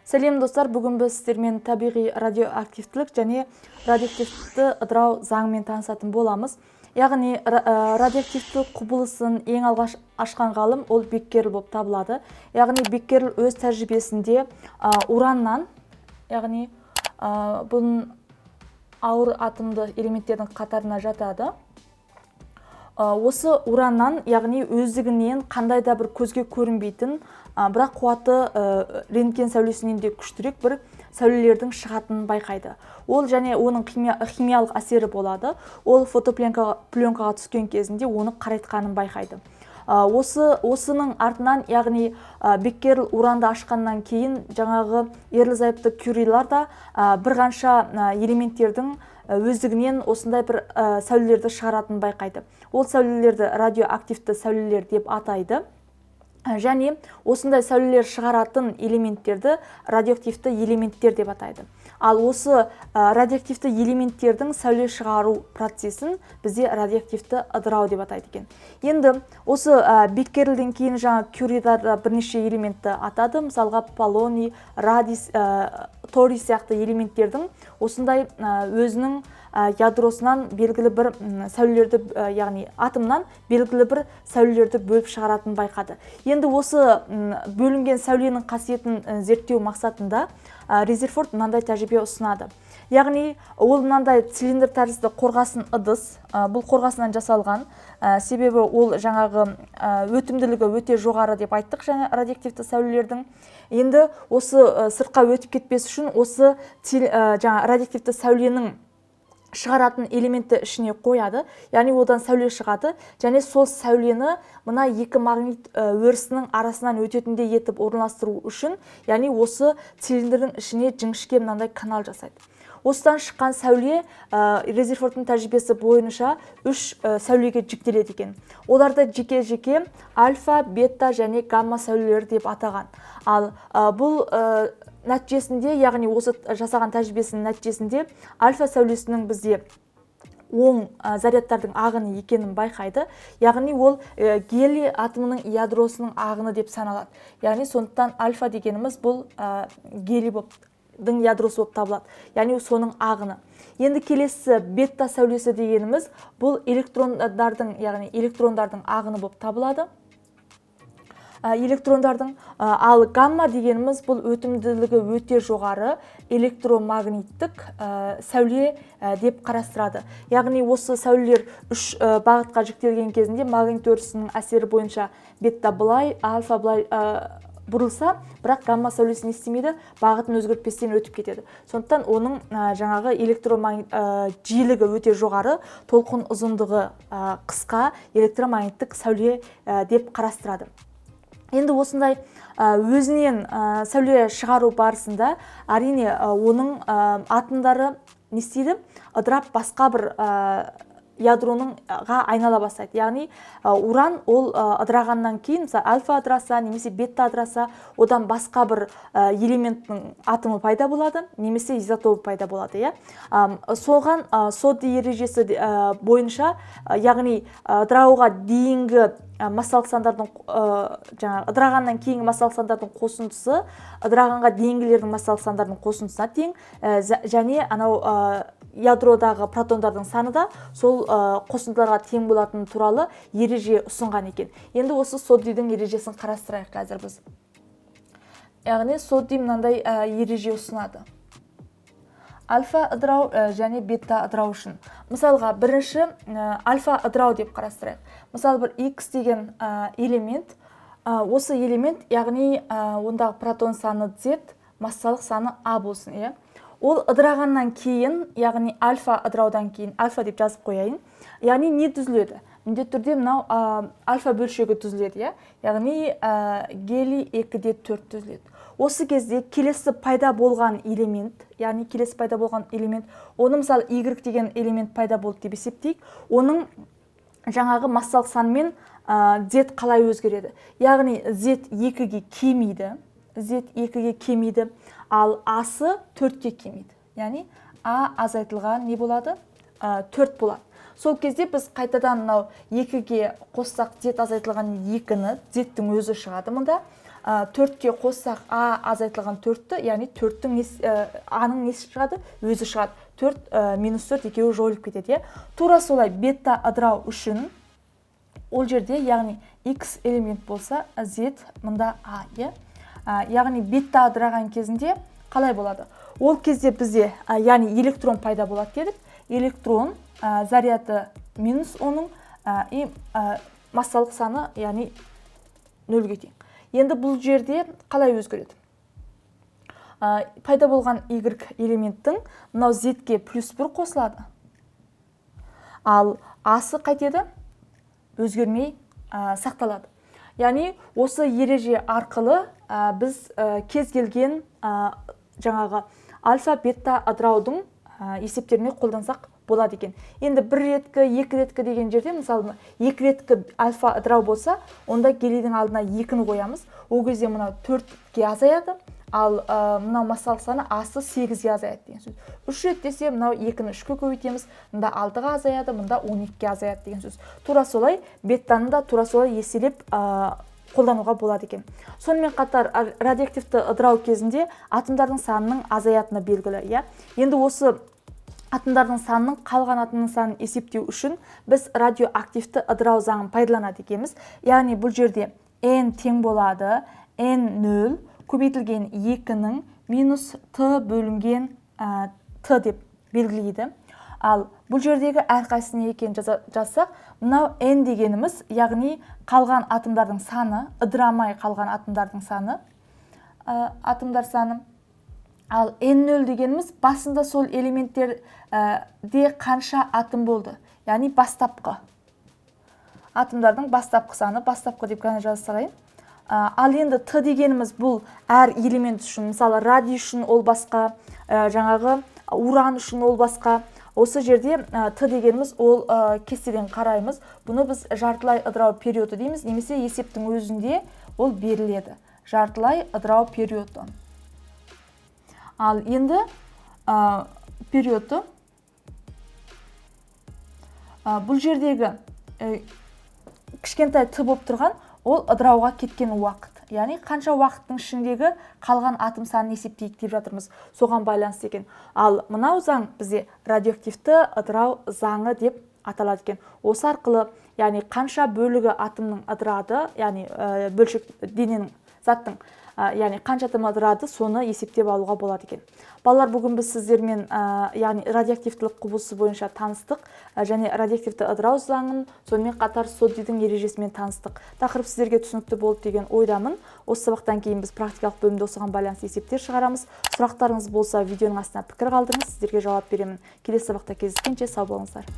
Сәлем, достар! Бүгін біз сіздермен табиғи радиоактивтілік және радиоактивті ыдырау заңымен танысатын боламыз. Яғни радиоактивтілік құбылысын ең алғаш ашқан ғалым ол Беккерл болып табылады. Яғни Беккерл өз тәжірибесінде ураннан, яғни бұның ауыр атомды элементтердің қатарына жатады, осы ураннан, яғни өздігінен қандай да бір көзге көрінбейтін, бірақ қуаты рентген сәулесінен де күштірек бір сәулелердің шығатынын байқайды ол. Және оның химиялық әсері болады, ол фотопленкаға пленкаға түскен кезінде оны қарайтқанын байқайды. Осының артынан, яғни Беккерл уранды ашқаннан кейін, жаңағы ерлі зайыпты Кюрилар да бірқанша элементтердің өздігінен осындай бір сәулелерді шығаратынын байқайды. Ол сәулелерді радиоактивті сәулелер деп атайды. Және осындай сәулелер шығаратын элементтерді радиоактивті элементтер деп атайды. Ал осы радиоактивті элементтердің сәуле шығару процесін бізде радиоактивті ыдырау деп атайды екен. Енді осы Беккерлден кейін жаңа Кюрилар да бірнеше элементті атады. Мысалға, полоний, радий, торий сияқты элементтердің осындай өзінің ядросынан белгілі бір сәулелерді, яғни атомнан белгілі бір сәулелерді бөліп шығаратынын байқады. Енді осы бөлінген сәуленің қасиетін зерттеу мақсатында Резерфорд мынандай тәжірибе ұсынады. Яғни ол мынандай цилиндр тәрізді қорғасын ыдыс, бұл қорғасыннан жасалған, себебі ол жаңағы өтімділігі өте жоғары деп айттық жаңа радиоактивті сәулелердің. Енді осы сыртқа өтіп кетпес үшін осы жаңа радиоактивті сәуленің шығаратын элементті ішіне қояды, яғни одан сәуле шығады. Және сол сәулені мына екі магнит өрісінің арасынан өтетіндей етіп орналастыру үшін, яғни осы цилиндрдің ішіне жіңішке мынандай канал жасайды. Осыдан шыққан сәуле Резерфордтың тәжірибесі бойынша үш сәулеге жіктеледі екен. Оларды жеке жеке альфа, бета және гамма сәулелері деп атаған. Ал бұл нәтижесінде, яғни осы жасаған тәжірибесінің нәтижесінде альфа сәулесінің бізде оң зарядтардың ағыны екенін байқайды. Яғни ол гелий атомының ядросының ағыны деп саналады. Яғни сондықтан альфа дегеніміз бұл гелий дың ядросы болып табылады, яғни соның ағыны. Енді келесі бета сәулесі дегеніміз бұл электрондардың, яғни электрондардың ағыны болып табылады. Электрондардың. Ал гамма дегеніміз бұл өтімділігі өте жоғары электромагниттік сәуле деп қарастырады. Яғни осы сәулелер үш бағытқа жіктелген кезінде магнит өрісінің әсері бойынша бета былай, альфа былай бұрылса, бірақ гамма сәулесі не істемейді? Бағытын өзгертпестен өтіп кетеді. Сондықтан оның жаңағы электромагнит жиілігі өте жоғары, толқын ұзындығы қысқа электромагниттік сәуле деп қарастырады. Енді осындай өзінен сәуле шығару барысында, әрине, оның атомдары не істейді? Ыдырап, басқа бір ядроныңға айнала бастайды. Яғни уран ол ыдырағаннан кейін, мысалы, альфа ыдыраса немесе бета ыдыраса, одан басқа бір элементтің атомы пайда болады немесе изотопы пайда болады, иә. Соған Содди ережесі бойынша, яғни ыдырауға дейінгі массалық сандардың, жаңағы ыдырағаннан кейінгі массалық сандардың қосындысы ыдырағанға дейінгілердің массалық сандардың қосындысына тең, және анау ядродағы протондардың саны да сол қосындыларға тең болатыны туралы ереже ұсынған екен. Енді осы Соддидің ережесін қарастырайық қазір біз. Яғни Содди мынандай ереже ұсынады альфа ыдырау және бета ыдырау үшін. Мысалға, бірінші альфа ыдырау деп қарастырайық. Мысалы, бір X деген элемент, осы элемент, яғни ондағы протон саны Z, массалық саны А болсын, иә. Ол ыдырағаннан кейін, яғни альфа ыдыраудан кейін, альфа деп жазып қояйын, яғни не түзіледі? Міндетті түрде мынау альфа бөлшегі түзіледі, иә. Яғни гелий 2 де 4 түзіледі. Осы кезде келесі пайда болған элемент, яғни келесі пайда болған элемент, оны, мысалы, Y деген элемент пайда болды деп есептейік. Оның жаңағы массалық санымен Z қалай өзгереді? Яғни Z 2-ге кемиді, Z 2-ге кемиді, ал А-сы 4-ке кемиді. Яғни А азайтылған не болады? 4 болады. Сол кезде біз қайтадан мынау 2-ге қоссақ, Z азайтылған 2-ні, Z-тің өзі шығады мұнда. 4-ке қоссақ, А азайтылған 4-ті, яғни 4-тің А-ның несі шығады? Өзі шығады. 4 минус 4 екеуі жойылып кетеді, иә. Тура солай бета ыдырау үшін ол жерде, яғни X элемент болса, Z мында А, иә. Яғни бета ыдыраған кезінде қалай болады? Ол кезде бізде, яғни электрон пайда болады дедік. Электрон заряды минус оның и массалық саны, яғни 0-ге тең. Енді бұл жерде қалай өзгереді? Пайда болған Y элементтің мынау Z-ке плюс 1 қосылады. Ал А-сы қайтеді? Өзгермей сақталады. Яғни осы ереже арқылы біз кез келген жаңағы альфа, бета ыдыраудың есептеріне қолдансақ болады екен. Енді бір реткі, екі реткі деген жерде, мысалы, екі реткі альфа ыдырау болса, онда гелийдің алдына 2-ні қоямыз. Ол кезде мынау 4-ке азаяды, ал мынау массалық саны асы 8-ге азаяды деген сөз. 3 рет десе, мынау 2-ні 3-ке көбейтеміз, мында 6-ға азаяды, мында 12-ге азаяды деген сөз. Тура солай бетаны да тура солай еселеп қолдануға болады екен. Сонымен қатар радиоактивті ыдырау кезінде атомдардың санының азаятыны белгілі, иә. Енді осы атомдардың санының, қалған атомның санын есептеу үшін біз радиоактивті ыдырау заңын пайдаланады екенбіз. Яғни бұл жерде n тең болады n0 көбейтілген 2-нің минус t бөлінген t деп белгілейді. Ал бұл жердегі әрқайсысы не екенін жазсақ, мынау n дегеніміз, яғни қалған атомдардың саны, ыдырамай қалған атомдардың саны, атомдар саны. Ал n0 дегеніміз басында сол элементтерде қанша атом болды, яғни бастапқы атомдардың бастапқы саны, бастапқы деп ғана жаза салайын. Ал енді т дегеніміз бұл әр элемент үшін, мысалы, радий үшін ол басқа, жаңағы уран үшін ол басқа. Осы жерде т дегеніміз ол кестеден қараймыз. Бұны біз жартылай ыдырау периоды дейміз, немесе есептің өзінде ол беріледі. Жартылай ыдырау периоды. Ал енді периоды бұл жердегі кішкентай т болып тұрған ол ыдырауға кеткен уақыт. Яғни қанша уақыттың ішіндегі қалған атом санын есептейік деп жатырмыз. Соған байланысты екен. Ал мынау заң бізде радиоактивті ыдырау заңы деп аталады екен. Осы арқылы, яғни қанша бөлігі атомның ыдырады, яғни бөлшек дененің, заттың, яғни қанша атом ыдырады, соны есептеп алуға болады екен. Балалар, бүгін біз сіздермен яғни радиоактивтілік құбылысы бойынша таныстық және радиоактивті ыдырау заңын, сонымен қатар Соддидің ережесімен таныстық. Тақырып сіздерге түсінікті болды деген ойдамын. Осы сабақтан кейін біз практикалық бөлімде осыған байланысты есептер шығарамыз. Сұрақтарыңыз болса, видеоның астына пікір қалдырыңыз, сіздерге жауап беремін. Келесі сабақта кездескенше сау болыңыздар.